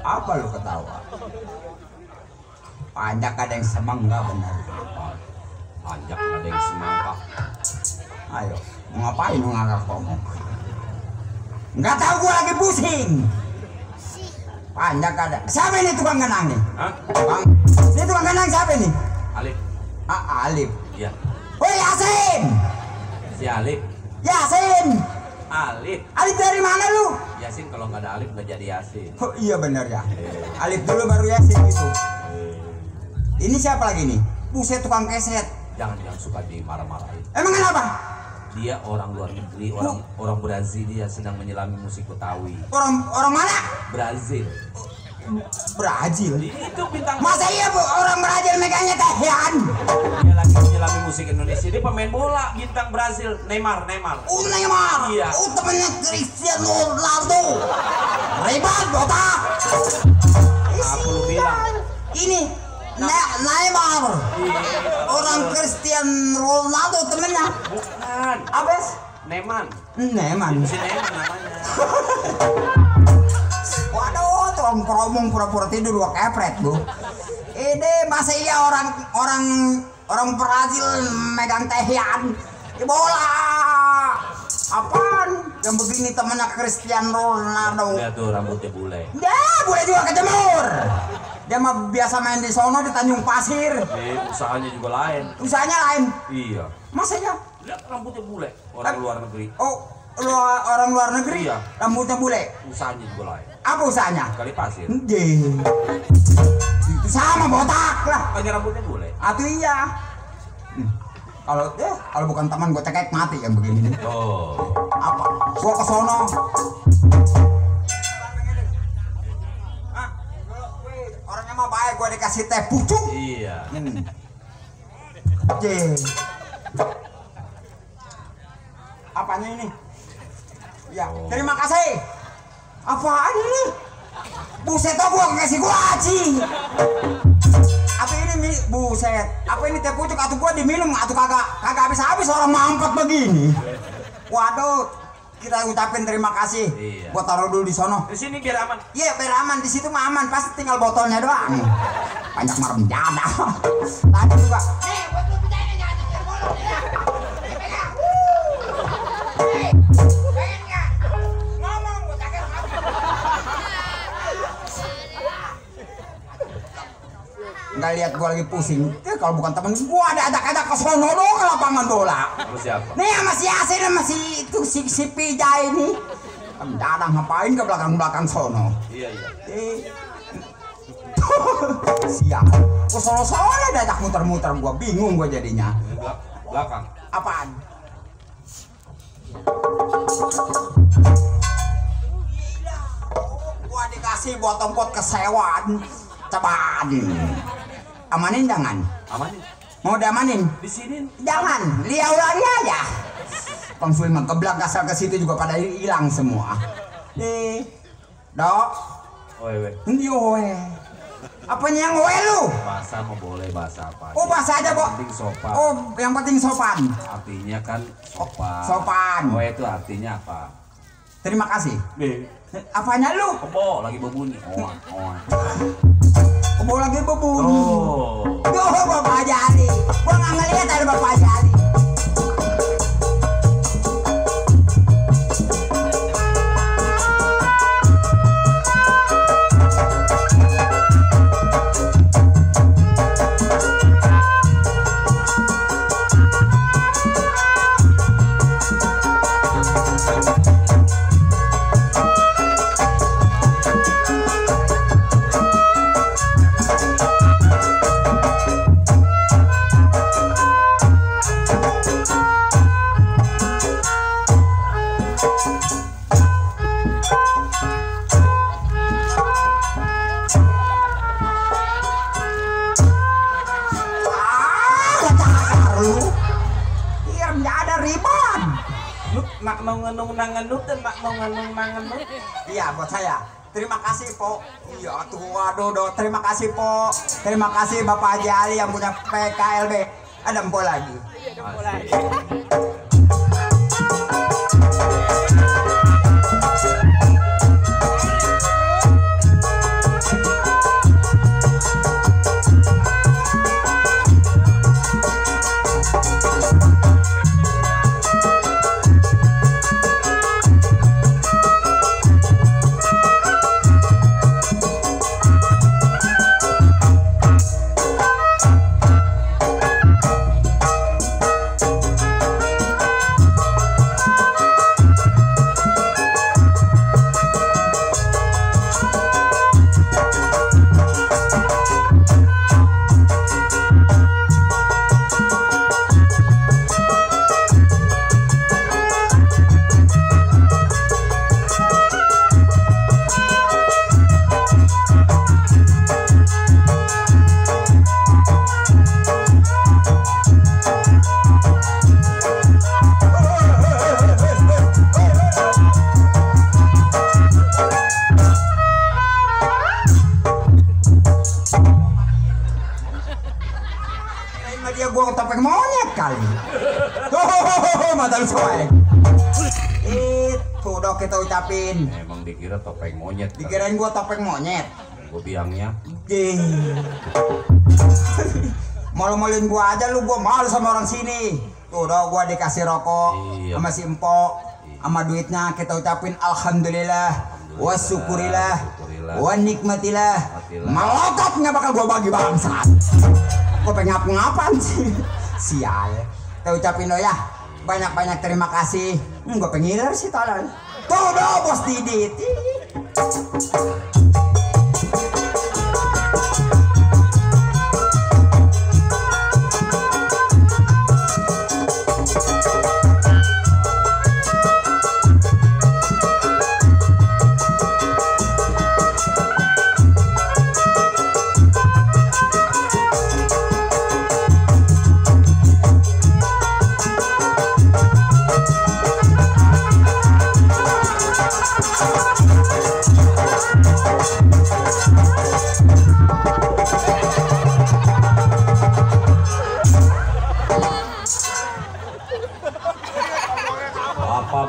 Apa lu ketawa? Panjak ada yang semangka benar. Panjak ada yang semangka. Ayo, mau ngapain lu ngangkat ngomong? Nggak tahu gua lagi pusing. Panjak ada. Siapa ini tukang kenang nih? Hah? Bang, ini tukang kenang siapa nih? Alif. Ah, Alif. Iya. Woi Yasin. Si Alif. Yasin. Alif. Alif dari mana lu? Yasin kalau nggak ada Alif nggak jadi Yasin. Oh iya benar ya. Alif dulu baru Yasin gitu. Ini siapa lagi nih? Buset tukang keset. Jangan suka dimarah-marahin. Emang kenapa? Dia orang luar negeri, orang Brazil, dia sedang menyelami musik Betawi. Orang mana? Brazil. Brazil. Itu bintang. Masa iya orang Brazil megangnya tehian? Dia lagi menyelami musik Indonesia. Dia pemain bola bintang Brazil. Neymar. Neymar. Iya. Temennya Cristiano Ronaldo. Ribet botak. Apa lu bilang? Ini Neymar. Orang Cristiano Ronaldo temennya. Bukan. Apa? Neymar. Neymar. Si Neymar namanya. Waduh, tukang keromong pura-pura tidur gua kepret bu. Ini masa iya orang Brazil megang tehian di bola. Apaan? Yang begini temennya Cristiano Ronaldo. Lihat tuh rambutnya bule. Ya, boleh juga kejemur. Dia mah biasa main di sono di Tanjung Pasir. Usahanya juga lain. Usahanya lain. Iya. Masa ya? Lihat rambutnya bule. Orang luar negeri. Oh, orang luar negeri? Iya. Rambutnya bule. Usahanya juga lain. Apa usahanya? Kali pasir. Itu sama botak lah. Makanya rambutnya bule. Atau iya. Kalau bukan teman gue cekek mati yang begini nih. Oh. Apa? Gua ke sono. Orangnya mah baik, gua dikasih teh pucuk. Iya. Apanya ini? Ya, terima kasih. Apaan ini? Buset tau gua kasih gua aji. Apa ini buset? Apa ini teh pucuk atau gua diminum atau kagak habis-habis orang mampet begini. Waduh, kita ucapin terima kasih. Iya. Gua taruh dulu di sono. Di sini biar aman. Iya, biar aman. Di situ mah aman, pasti tinggal botolnya doang. Banyak marem jada. Tadi juga. Nih, buat lu pindahin aja anjir bolong ya. Pegang. Pengen enggak? Ngomong gua kagak ngomong. Enggak lihat gua lagi pusing. Kalau bukan temen gua ada ajak-ajak ke sono dong ke lapangan bola. Siapa? Nih sama si Yasin sama si Pija ini. Mendadak ngapain ke belakang sono? Iya. Siap. Gua sono-sono diajak muter-muter gua bingung gua jadinya. Belakang. Apaan? Gua dikasih botol-botol kesewaan. Cobaan. Amanin jangan? Amanin. Mau diamanin? Di sini. Jangan, liau lagi aja. Pengsul mah keblak asal ke situ juga pada hilang semua. Dok. Oe. Oe. Apanya yang oe lu? Bahasa mau boleh bahasa apa? Oh, bahasa aja, Bo. Penting sopan. Oh, yang penting sopan. Artinya kan sopan. Sopan. Oe itu artinya apa? Terima kasih. B. Apanya lu? Kebo lagi berbunyi. Kebo lagi berbunyi. Oh. Duh, Bapak Jali. Gua nggak ngeliat ada Bapak Jali. Iya, buat saya. Terima kasih, Po. Iya, tuh waduh, terima kasih, Po. Terima kasih Bapak Haji Ali yang punya PKLB. Ada empol lagi. Iya, empol lagi. ucapin. Emang dikira topeng monyet. Dikirain gua topeng monyet. Gua biangnya. Malu-maluin gua aja lu, gua malu sama orang sini. Tuh udah gua dikasih rokok sama si empok, sama duitnya kita ucapin alhamdulillah, wa syukurillah, wa nikmatillah. Melotot nggak bakal gua bagi bangsat. Gua pengen ngapa-ngapan sih. Sial. Kita ucapin ya. Banyak-banyak terima kasih. Gua pengiler sih tolong. Tuh udah bos Didit.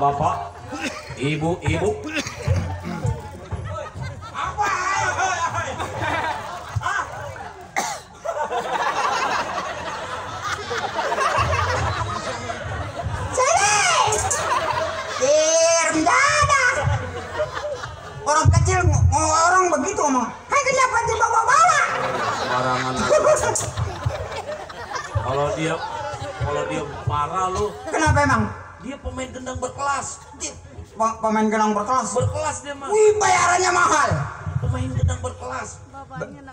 Bapak, ibu. Apa? Orang kecil orang begitu ngomong. Hai kenapa dibawa-bawa? Barangan. Kalau dia marah lu. Kenapa emang? Dia pemain gendang berkelas. Pemain gendang berkelas. Berkelas dia mah. Wih, bayarannya mahal. Pemain gendang berkelas.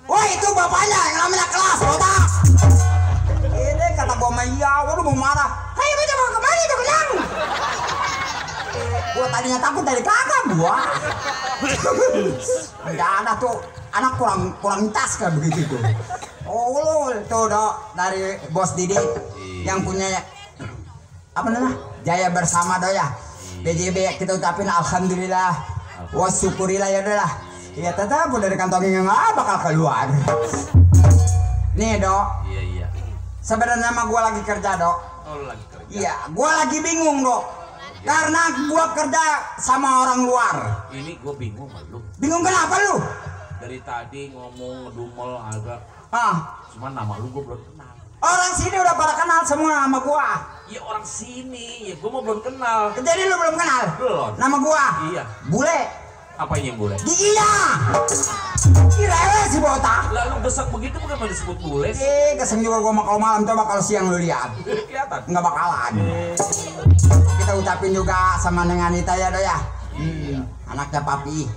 Wah, itu bapaknya yang namanya kelas, botak. Ini kata gua mah iya, waduh mau marah. Hai, baca mau kemana itu gendang? Gua tadinya takut dari kakak gua. Enggak ada tuh anak kurang tas kan begitu tuh. Oh, tuh dok dari bos Didi yang punya apa namanya? Jaya bersama doya. BJB kita ucapin alhamdulillah. Wa syukurillah ya udah lah. Ya tetap udah dari kantongnya nggak bakal keluar. Nih dok. Iya. Sebenarnya mah gua lagi kerja dok. Oh lagi kerja. Iya, gua lagi bingung dok. Karena gua kerja sama orang luar. Ini gua bingung sama lu. Bingung kenapa lu? Dari tadi ngomong ngedumel agak. Cuman nama lu gua belum kenal. Orang sini udah pada kenal semua sama gua. Ya orang sini, ya gua mau belum kenal. Jadi lu belum kenal? Belum. Nama gua? Iya. Bule. Apa yang boleh? Giginya. Kira si botak. Lalu besar begitu bukan mau disebut bule sih? Keseng juga gua kalau malam coba kalau siang lu lihat. Kelihatan. Nggak bakalan. Kita ucapin juga sama Neng Anita ya do ya. Iya. Anaknya papi.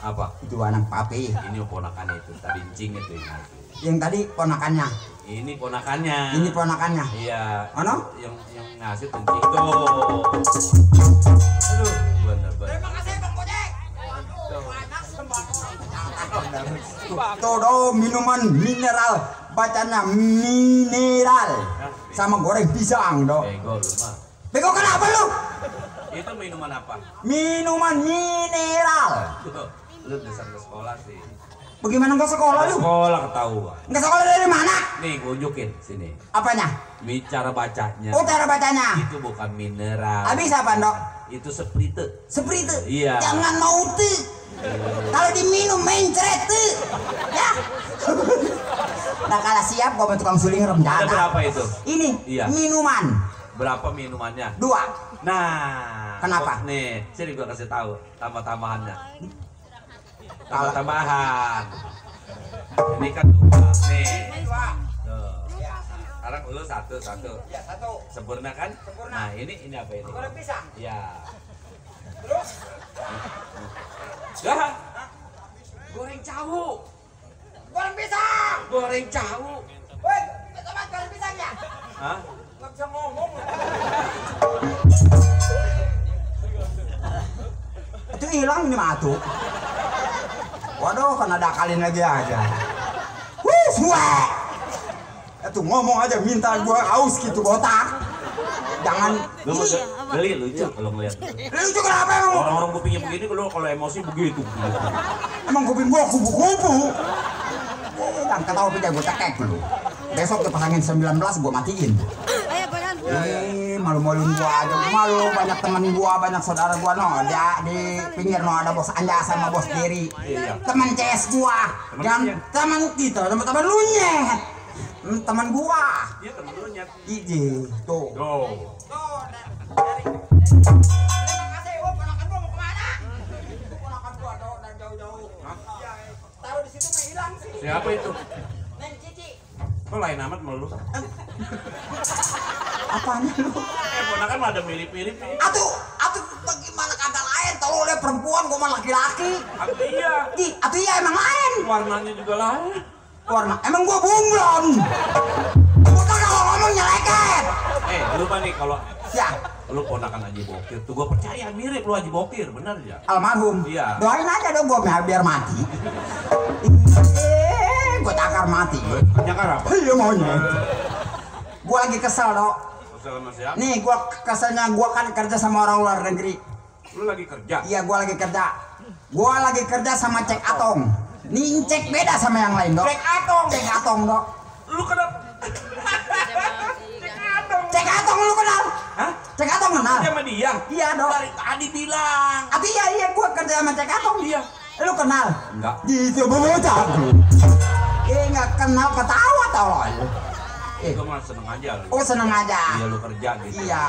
Apa? Itu anak papi. Ini ponakannya itu, tadi cing itu. Yang tadi ponakannya. Ini ponakannya. Ini ponakannya. Iya. Ono? Yang ngasih tuncing tuh. Aduh, bener. Terima kasih Bang Gojek. Tuh do minuman mineral, bacanya mineral sama goreng pisang do. Bego lu mah. Bego kenapa lu? Itu minuman apa? Minuman mineral. Lu dasar ke sekolah sih. Bagaimana nggak sekolah lu? Sekolah ketahuan. Nggak sekolah dari mana? Nih gue unjukin sini. Apanya? Cara bacanya. Oh cara bacanya. Itu bukan mineral. Habis apa dok? Itu sprite. Sprite. Iya. Jangan mau tuh. Kalau diminum mencret tuh. Ya. Nah kalau siap gua tukang suling rem Ada dada. berapa itu? Ini Iya. minuman. Berapa minumannya? 2. Nah. Kenapa? Nih, sini gua kasih tahu tambah-tambahannya. Tambah-tambahan. Ini kan 2. Nih. Tuh. Sekarang lu satu. Ya, 1. Sempurna kan? Sempurna. Nah, ini apa ini? Goreng pisang. Ya. Terus? Dah. Goreng cawu. Goreng pisang. Goreng cawu. Woi, teman goreng pisangnya. Hah? Nggak bisa ngomong. Itu hilang ini matu. Waduh, kan ada kalian lagi aja. Suwe. Itu ngomong aja minta gua haus gitu botak. Jangan Lu mau geli lucu kalau ngeliat. lucu kenapa emang? Orang-orang kupingnya begini kalau emosi begitu. Emang kuping gua kupu-kupu. Dan ketawa pijak gua cekek dulu. Besok dipasangin 19 gua matiin. malu-maluin gua aja. Malu banyak teman gua, banyak saudara gua no. Dia di pinggir no ada bos Anja sama bos Diri. Teman CS gua dan teman kita, teman-teman lu nyet. Teman gua. Iya teman lu nyet. Iji tuh. Terima kasih, gua ponakan gua mau kemana? Ponakan gua dan jauh-jauh. Taruh di situ mah hilang sih. Siapa itu? Neng Cici. Kok lain amat sama lu? Apaan lu? Ponakan mah ada mirip-mirip nih. Atuh bagaimana kagak lain? Kalau oleh perempuan gua mah laki-laki. Atuh iya. Atuh iya emang lain. Warnanya juga lain. Warna emang gua bunglon. Gua kagak ngomong nyeleket. Lupa nih kalau ya lu ponakan Haji Bokir tuh gua percaya mirip lu Haji Bokir, bener ya? Almarhum. Iya. Doain aja dong gua biar mati. Gua takar mati. Nyakar apa? Iya maunya. Gua lagi kesel dok. Kesel sama siapa? Nih gua keselnya gua kan kerja sama orang luar negeri. Lu lagi kerja? Iya gua lagi kerja. Gua lagi kerja sama Cek Atong. Nih Cek beda sama yang lain dok. Cek Atong dok. Lu kenapa? Cek Atong lu kenal? Hah? Cek Atong kenal? Dia sama dia? Iya dok. Dari tadi bilang. Tapi iya gua kerja sama Cek Atong. Iya. Lu kenal? Enggak. Gitu bocah. Nggak kenal ketawa tolol. Gua mah seneng aja lu. Oh seneng aja. Iya lu kerja gitu. Iya.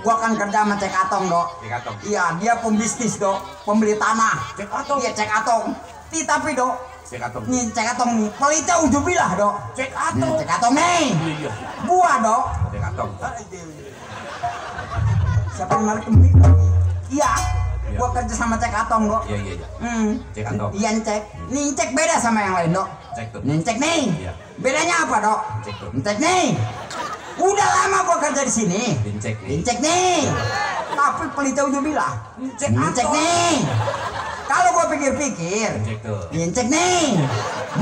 Gua kan kerja sama Cek Atong dok. Cek Atong. Iya dia pembisnis dok. Pembeli tanah. Cek Atong. Iya Cek Atong. Tapi dok. Cek Atong. Nih Cek Atong nih. Pelita ujubilah dok. Cek Atong. Cek Atong nih. Iya. Gua dok. Cek Atong. Siapa yang narik kemik lagi? Iya. Gua kerja sama Cek Atong dok. Iya. Cek Atong. Iya Cek. Nih Cek beda sama yang lain dok. Cek tuh. Nih Cek nih. Iya. Bedanya apa dok? Cek tuh. Cek nih. Udah lama gua kerja di sini. Cek nih. Cek nih. Tapi pelita ujubilah. Cek Cek nih. Kalau gua pikir-pikir. Cek tuh. Cek nih.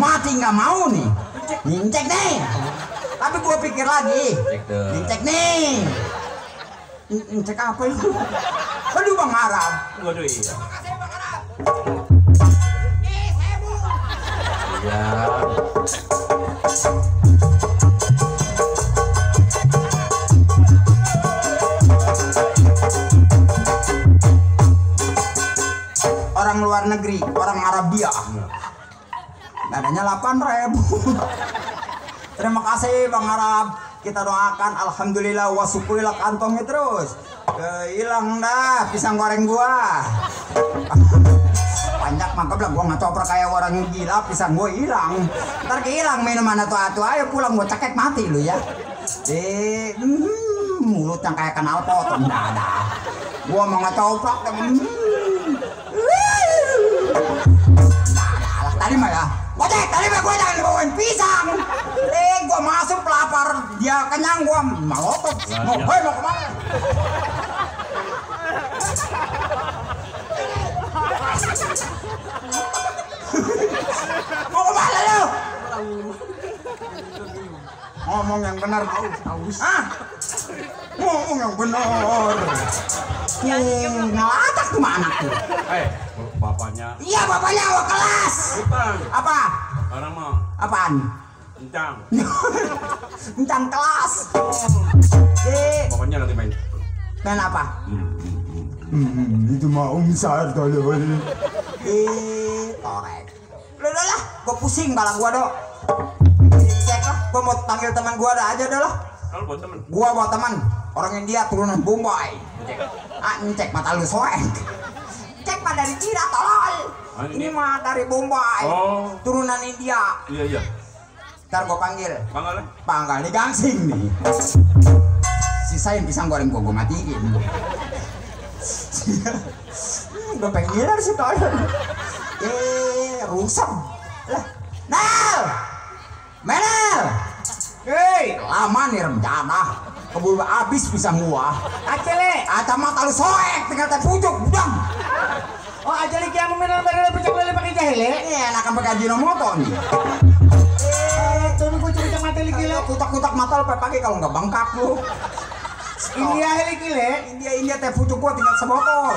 Mati nggak mau nih. Cek nih. Tapi gua pikir lagi. Cek tuh. Cek nih. Cek apa itu? Aduh Bang Arab. Waduh iya. Makasih Bang Arab. Iya. Orang luar negeri, orang Arabia. Dadanya 8.000. Terima kasih Bang Arab. Kita doakan alhamdulillah wa syukurillah kantongnya terus. Hilang dah pisang goreng gua. Banyak mangkap lah gua ngecoprak kayak orang gila, pisang gua hilang. Ntar kehilang minuman atu-atu ayo pulang gua cekek mati lu ya. Mulut yang kayak kenal potong dada. Gua mau ngecoprak tadi mah ya. Ojek, tadi mah gua jangan bawain pisang. Gua masuk pelapar, dia kenyang gua malotot. Mau kemana? Mau kemana lu? Ngomong yang benar. Ah, ngomong yang benar. Ngelatak tuh anak tuh. Bapaknya. Iya bapaknya awak kelas. Bukan. Apa? Orang mah. Apaan? Encang. Encang kelas. Bapaknya lagi main. Main apa? Itu mah umsar tolol. Korek. Udah lah, gua pusing balak gua dok. Cek lah, gua mau panggil teman gua ada aja dah lah. Kalau buat temen. Gua bawa teman orang India turunan Bombay. Cek mata lu soek. Cek mah dari Cina tolol. Ini mah dari Bombay. Turunan India. Iya. Ntar gua panggil. Panggal nih gangsing nih. Sisain pisang goreng gua matiin. Udah pengen ngiler sih tolol. Rusak lah. Menel. Lama nih rencana. Keburu habis pisang gua. Acele. Mata lu soek tinggal teh pucuk budang. Oh ajali kiamu menel bagel pecah lele pakai jahile. Enakan pakai Ajinomoto nih. Tuh gua curi mata lagi le. Kutak-kutak mata lu pagi kalau nggak bengkak lu. India lagi le. India teh pucuk gua tinggal sebotol.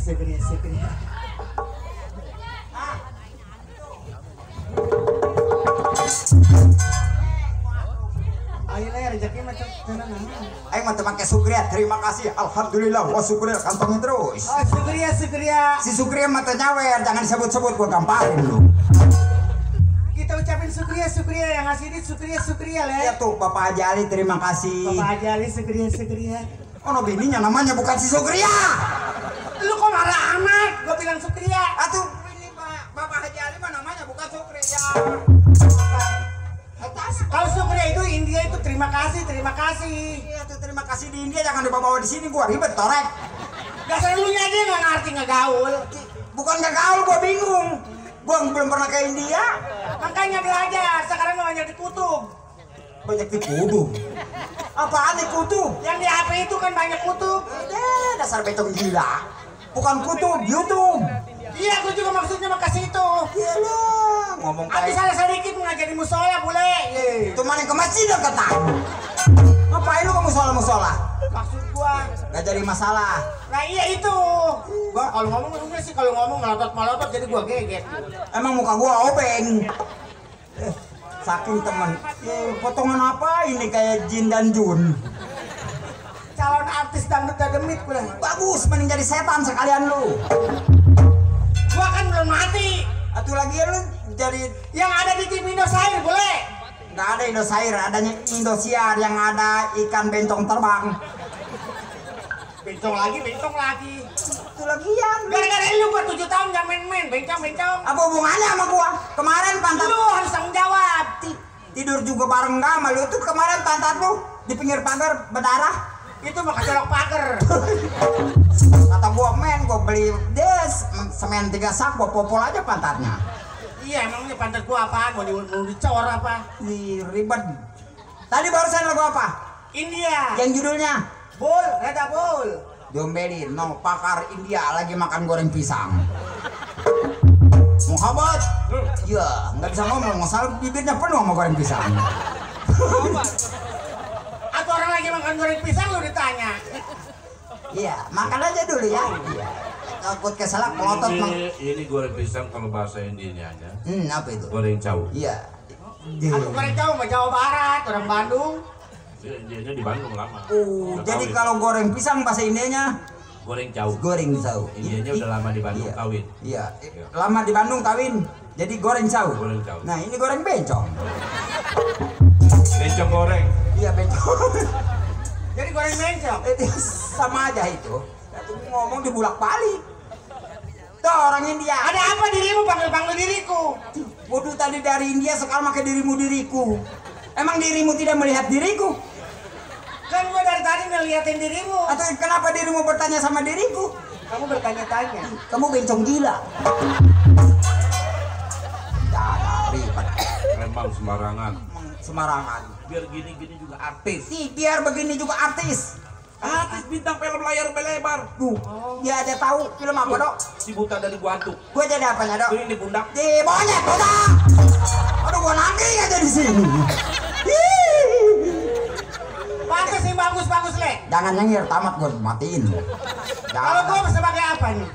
Sugria. Ayo lah rezeki macam tenan. Aing mah teu make Sugria, terima kasih. Alhamdulillah wa syukuril kantongin terus. Oh, Sugria. Si Sugria mah teu nyawer, jangan disebut-sebut gua gamparin lu. Kita ucapin Sugria yang ngasih ini Sugria lah. Ya tuh Bapak Haji Ali terima kasih. Bapak Haji Ali Sugria. Oh no bininya namanya bukan si Sugria. Lu kok marah amat? Gua bilang Sugria. Atuh ini Bapak Haji Ali mah namanya bukan Sugria. Kalau Sugria itu India itu terima kasih. Iya tuh terima kasih di India, jangan dibawa di sini gua ribet torek. Dasar lu aja nggak ngerti ngegaul. Bukan gak gaul, gua bingung. Gua belum pernah ke India. Makanya belajar. Sekarang banyak di kutub. Banyak di kutub. Apaan di kutub? Yang di HP itu kan banyak kutub. Dasar becong gila. Bukan kutub, YouTube. Iya, gue juga maksudnya makasih itu. Iyalah, ngomong Tapi kayak salah sedikit mengajar di musola boleh. itu mana ke masjid deketan. Ngapain lu ke musola? Maksud gua. Gak jadi masalah. Nah iya itu. Gua kalau ngomong udah sih kalau ngomong melotot jadi gua geget. Emang muka gua obeng. Saking temen. Potongan apa ini kayak Jin dan Jun. Calon artis dangdut demit gua. Bagus, mending jadi setan sekalian lu. Gua kan belum mati. Atuh lagi lu jadi Yang ada di TV Indosiar boleh. nggak ada Indosiar, adanya Indosiar yang ada ikan bencong terbang. Bencong lagi. Itu lagian. Gara-gara lu gua 7 tahun gak main-main bencong. Apa hubungannya sama gua? Kemarin pantat Lu harus tanggung jawab. tidur juga bareng gak sama lu tuh kemarin pantat lu di pinggir pagar berdarah. Itu mah kecolok pagar. Kata gua gua beli semen 3 sak gua popol aja pantatnya. Iya emangnya pantat gua apaan? Mau dicor apa? Ribet. Tadi barusan lagu apa? India. Yang judulnya Reda Bol. Diombelin, no pakar India lagi makan goreng pisang. Muhammad, ya nggak bisa ngomong, masalah bibirnya penuh sama goreng pisang. Atau orang lagi makan goreng pisang lu ditanya. Iya, makan aja dulu ya. Iya. Takut keselak melotot mang. Ini goreng pisang kalau bahasa Indianya. Apa itu? Goreng cau. Iya. Aku goreng jauh sama Jawa Barat, orang Bandung. Indianya di Bandung lama. Jadi kalau goreng pisang bahasa Indianya goreng cau. goreng cau. Indianya udah lama di Bandung Iya. kawin. Iya, lama di Bandung kawin. Jadi goreng cau. Goreng cau. Nah, ini goreng bencong. Bencong goreng. Iya, bencong. Jadi goreng bencong. Itu sama aja itu. Itu ngomong dibulak-balik. Tuh orang India. Ada apa dirimu panggil diriku? Waduh tadi dari India sekarang pakai dirimu. Emang dirimu tidak melihat diriku? Kan gua dari tadi ngeliatin dirimu. Atau kenapa dirimu bertanya sama diriku? Kamu bertanya-tanya. Kamu bencong gila. Ribet. Memang sembarangan. Sembarangan. Biar gini-gini juga artis. Biar begini juga artis. Artis bintang film layar lebar. Tuh, dia aja tahu film apa dok? Si buta dari Guantuk. Gue jadi apanya dok? Itu ini pundak. Di monyet buta. Aduh gue nangking aja di sini. Pantes sih bagus le. Jangan nyengir, tamat gue matiin. Kalau gua sebagai apa nih?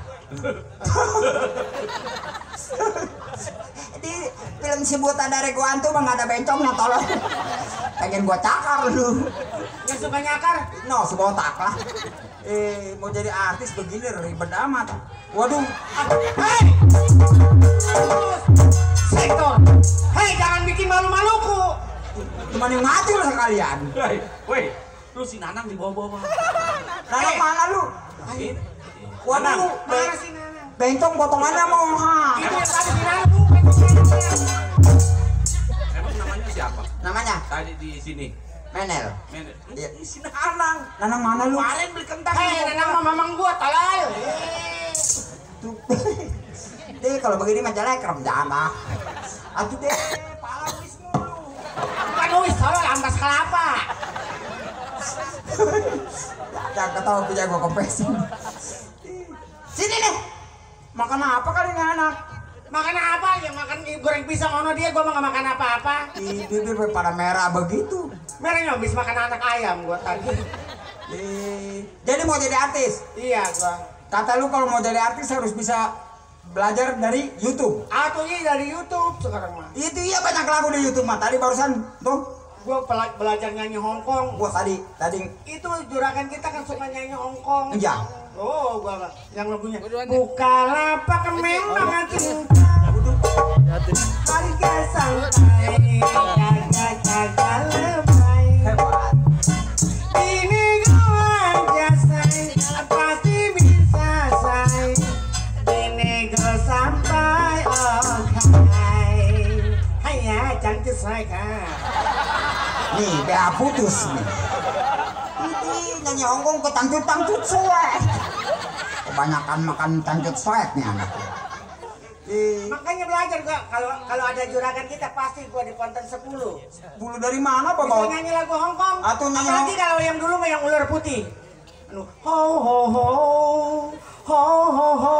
Di film si buta dari Guantu mah nggak ada bencongnya tolong. Pengen gua cakar lu. Yang suka nyakar? No, si botak lah. Mau jadi artis begini ribet amat. Waduh. Hei! Sektor. Hei, jangan bikin malu-maluku. Cuman yang ngaco lah sekalian. Woi, lu si Nanang di bawah-bawah. Nanang mana lu? Waduh, Mana sih Nana? bencong potongannya mau Itu yang tadi si Nana bukan. Emang namanya siapa? Namanya Tadi di sini. Menel. Iya. Si Nanang. Nanang mana lu? Kemarin beli kentang. Hei, Nana mah mamang gua, tolol. Tuh. Deh kalau begini mah jelek jangan. Atuh deh, pala wis mulu. Bukan wis, tolol ampas kelapa. Jangan ketawa punya gua kompresin. Sini nih. Makan apa kali ini anak? Makan apa? Yang makan goreng pisang ono dia, gua mah gak makan apa-apa. Di bibir pada merah begitu. Mereka habis makan anak ayam gua tadi. Jadi mau jadi artis? Iya gua. Kata lu kalau mau jadi artis harus bisa belajar dari YouTube. Atau iya dari YouTube sekarang mah. Itu iya banyak lagu di YouTube mah. Tadi barusan tuh Gua belajar nyanyi Hongkong. gua tadi Itu juragan kita kan suka nyanyi Hongkong. iya. Oh, gua yang lagunya. Bukalapak memang cinta. Harga sampai jaga lebay. Hebat. Ini gua jasai pasti bisa say. Ini gua sampai oke. Hanya cantik saya kan. Nih, bea putus nih. Ini nyanyi Hongkong ke tangcut swag. Kebanyakan makan tangcut swag nih anak. Makanya belajar gua kalau ada juragan kita pasti gua di konten 10. Bulu dari mana Bisa Bapak? nyanyi lagu Hongkong. Atau nyanyi apalagi kalau yang dulu mah yang ular putih. Anu, ho ho ho ho ho ho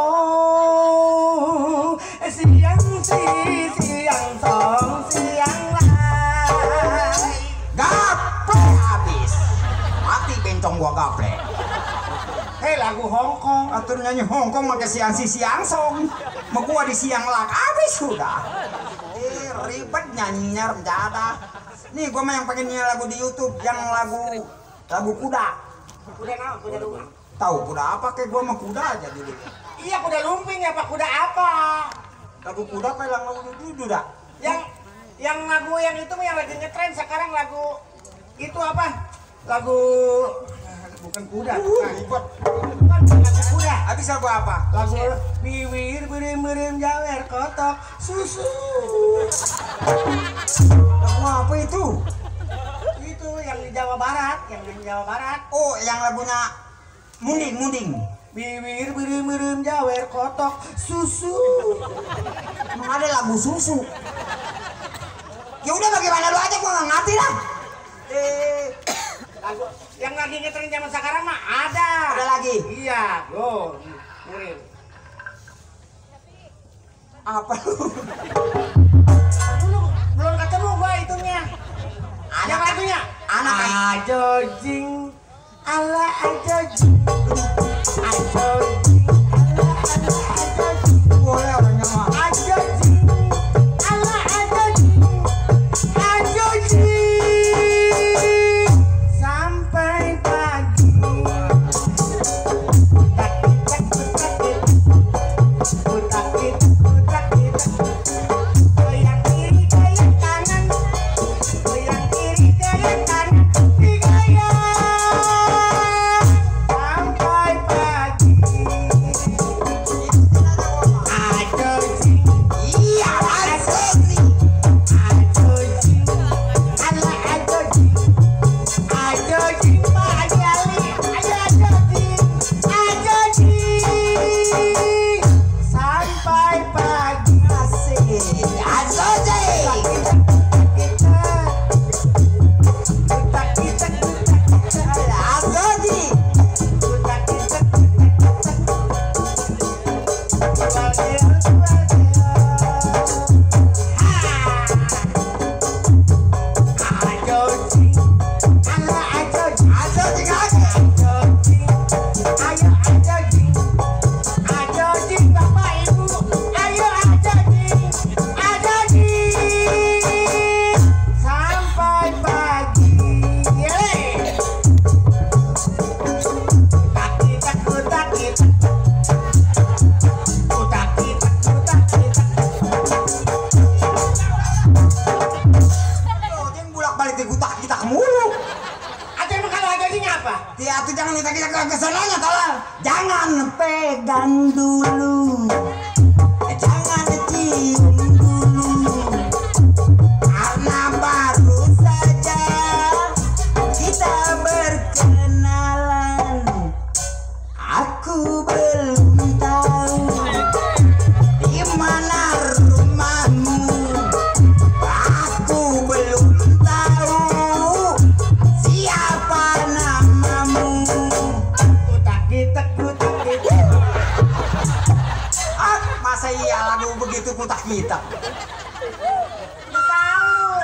siang song siang lai. Gaple habis. Mati bencong gua gaple. Hei lagu Hongkong. Atur nyanyi Hongkong make siang song. Mau gua di siang lak habis sudah. Ribet nyanyinya rencana. Nih gua mah yang pengen nyanyi lagu di YouTube yang lagu kuda. Kuda naon? Kuda lumping. Tahu kuda apa kayak gua mah kuda aja dulu. Iya kuda lumping ya Pak, kuda apa? Lagu kuda kayak lagu dulu dah. Yang lagu yang itu yang lagi ngetren sekarang lagu itu apa? Lagu bukan kuda. Ribet. Bukan lagu kuda. Habis lagu apa? Lagu bibir berim jawer kotok susu. Lagu apa itu? Itu yang di Jawa Barat, Oh, yang lagunya Munding. Bibir berim jawer kotok susu. Emang ada lagu susu. Ya udah bagaimana lu aja gua nggak ngerti lah. Lagu yang lagi ngetren zaman sekarang mah ada. Ada lagi. Iya, lo murid. Apa lu? Belum ketemu gua itunya. Yang lagunya Anak ajojing ala ajojing ajojing ala ajojing boleh orangnya mah. ajojing ala ajojing ajojing sampai pagi kutakit goyang kiri goyang kanan goyang kiri goyang kanan digoyang sampai pagi ajojing Iya, asli. ajojing ala ajojing ajojing Pak Jali ajojing sampai pagi Asik. Asoje. Asoji. Asoji kaki. sampai pagi. Oh, dia bolak-balik di gutak kita mulu. Atau emang kalau ajojingnya apa? Dia tuh jangan minta kita ke kesananya tolong. Jangan pegang dulu. Jangan cium dulu. Karena baru saja kita berkenalan. Aku belum tahu di mana rumahmu. Aku belum tahu siapa namamu. Kutak-kitak. Masa iya lagu begitu kutak kita? Tahu.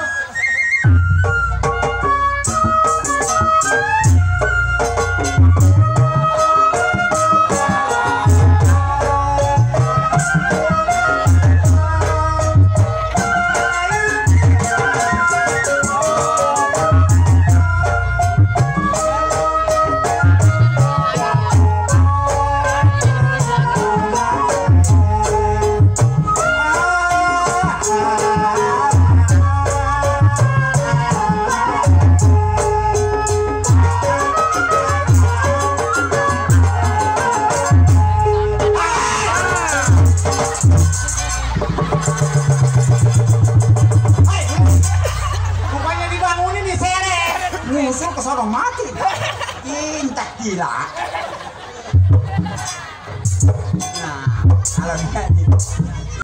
mati. Cinta gila. Nah, kalau dia